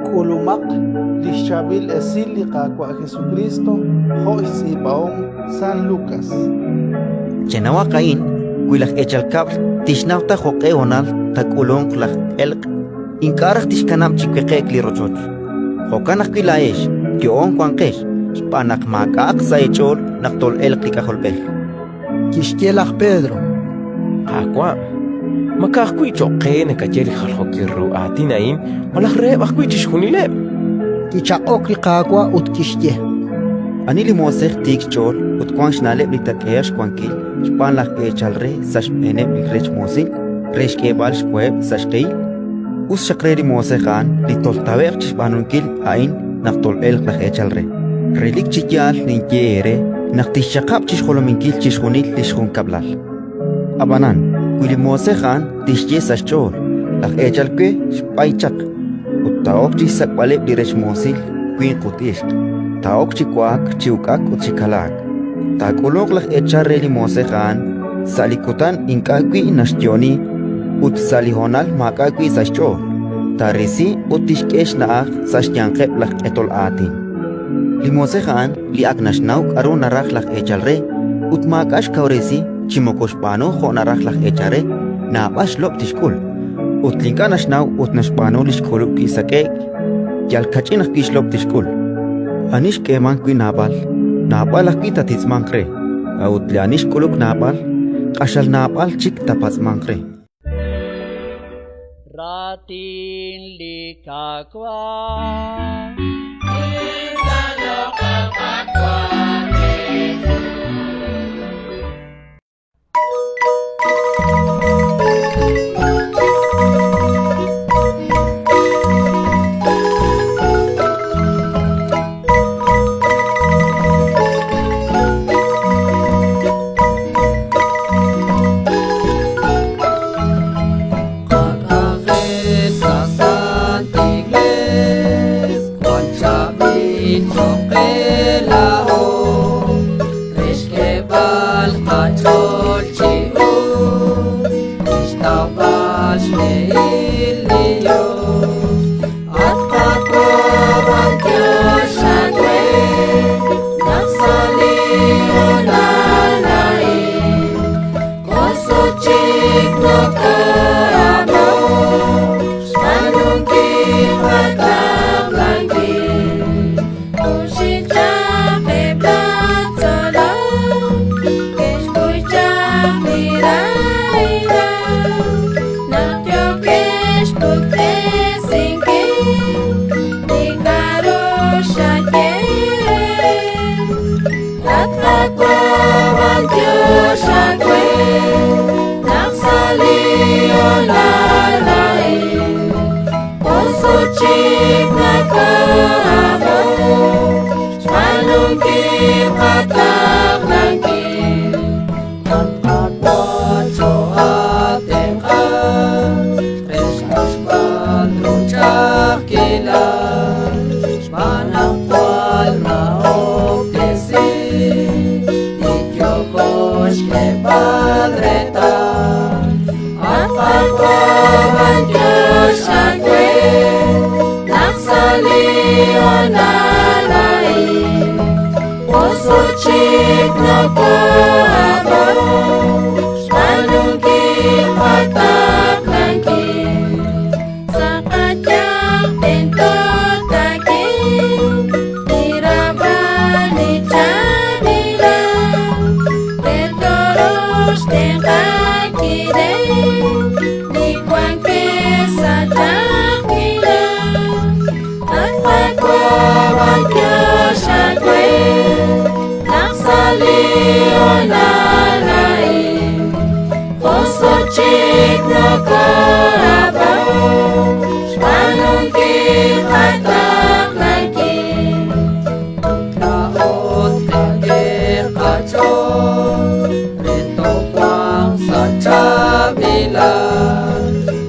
K'ulumaq li xChaab'il Esil li Qaawa' Jesukriist jo' xtz'iib'ahom San Lukas. Chenawaq a'in: wi laj eechal kab'l tixnaw ta jo'q'e honal taak'ulunq laj elq', ink'a' raj tixkanab' chi weqe'k li rochoch. Jo'kan ajwi' laa'ex yo'oon wanqex, xb'aan naq maak'a'aq sa' eech'ool naq tol'elq li K'ajolb'ej. Kixye laj Pedro: Qaawa', ma ka'ajwi' cho'q qe nakaye li jaljookil ru aatin a'in malaj reheb' ajwi' chixjunileb'? Kichaq'ok li Qaawa' ut kixye: Ani li moosej tiik xch'ool ut wank xna'leb' li taak'ehe'q xwankil xb'aan laj eechal re sa' xb'eeneb' li rech moosil re xk'eeb'al xwaheb' sa' xq'ehil? Us xaq re li moosej a'an li toltawe'q chi xb'aanunkil a'in naq tol'elq laj eechal re. Relik chi yaal ninye eere naq tixxaqab' chi xjolominkil chixjunil li xjunkab'lal. Ab'anan wi li moosej a'an tixye sa' xch'ool: «Laj eechal we xb'ay chaq», ut taa'ok chi xsak'b'aleb' li rech moosil winq ut ixq, taa'ok chi wa'ak, chi uk'ak ut chi kalaak, taak'ulunq laj eechal re li moosej a'an sa' li kutan ink'a' wi' naxyo'oni ut sa' li honal maak'a' wi' sa' xch'ool, taarisi ut tixk'e xna'aj sa' xyanqeb' laj q'etol aatin. Li moosej a'an li ak naxnaw k'aru naraj laj eechal re ut maak'a' xkawresi chi moko xb'aanu jo' naraj laj eechal re, naab'al xlob' tixk'ul. Ut li ink'a' naxnaw ut naxb'aanu li xk'ulub' wi' sak'e'k, yal kach'in ajwi' xlob' tixk'ul. Ani xk'eemank wi' naab'al, naab'al ajwi' taatitz'manq re; a'ut li ani xk'uluk naab'al, q'axal naab'al chik taapatz'manq re. Raatin li Qaawa'. Qak'anjel sa' Sant Iglees jwal chaab'il choq' qe laa'o, re xk'eeb'al qach'ool chi us, chixtawb'al xb'ehil li Dios. At Qaawa', b'antiox aawe naq sa' li hoonal a'in Koso chik noko'ab'o xb'aanunkil qataqlankil. Junxil chaq eb' laj tzolom ke'xkuy chaq li rahilal naq yookeb' xpuktesinkil li k'aru xaye reheb'. At Qaawa', b'antiox aawe naq sa' li hoonal a'in koso chik noko'ab'o xb'aanunkil qataqlankil. At Qaawa', choo'aatenq'a re xq'axb'al ru ch'a'ajkilal, xb'aan naq jwal rahob'tesi li yooko xk'eeb'al reetal. At Qaawa', b'antiox aawe naq sa' li hoonal a'in koso chik noko'ab'o xb'aanunkil qataqlankil. Sa' qayanq tento taak'e li raab'al li chaab'ilal re tooruuq xtenq'ankileb' li wankeb' sa' ch'a'ajkilal. At Qaawa', b'antiox aawe naq sa' li hoonal a'in koso chik noko'ab'o xb'aanunkil qataqlankil. Ut laa'o tqak'e qach'ool re toowanq sa' chaab'ilal,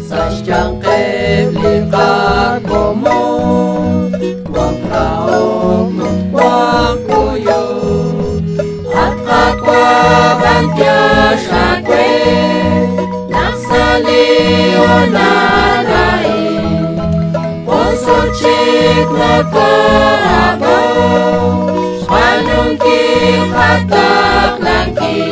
sa' xyanqeb' li qakomon, wanq rahok ut wanq kuyuk. At Qaawa', b'antiox aawe naq sa' li hoonal a'in Wi'chik noko'ab'ok xb'aanunkil qataqlankil.